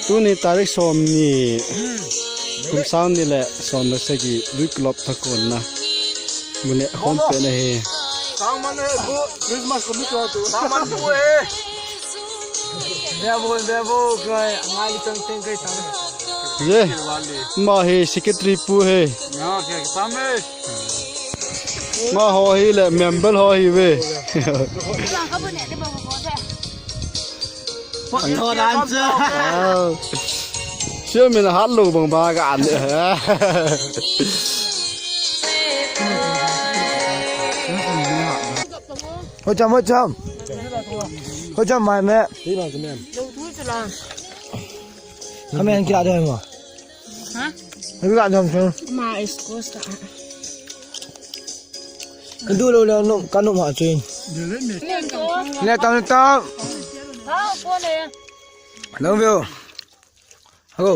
ຕູນີ້ຕາເລັກຊອມນີ້ ກຸມສາມນີ້ແຫຼະ ຊອມມາໃສ່ກີລຸຍກຣອບຕະໂກນນະ ມື້ນີ້ຄອມເປັນເຮ Saman bu, Christmas ko mito tu. Saman bu eh. Bravo, bravo, koi, ngali tang tang kai tang. Ye, ma he secretary pu he. Ya, ke same. Ma ho hi le member ho hi we. ເຈົ້າເຂົ້າໄປແດ່ ໄດ້ບໍ່ບໍ່ແທ້ ພວກເຂົາດັນເຊື່ອ ເຊື່ອແມ່ນຮັດໂລບາງບາກະອັນເດີ ໂອ້ຈຳ ໂອ້ຈຳ ໂອ້ຈຳມາແມ່ ຄະແມນກິລາດ້ວຍບໍ່? ຮະ? ກິລາດອມເຊີ ມາເອສໂກສຕາ ກະດູໂລແລ້ວນົມ ກະນົມຫາຈີນ ແລ້ວຕາມ ຕາມ ເຮົາໂກເນ ນ້ອງວິວ ໂອ້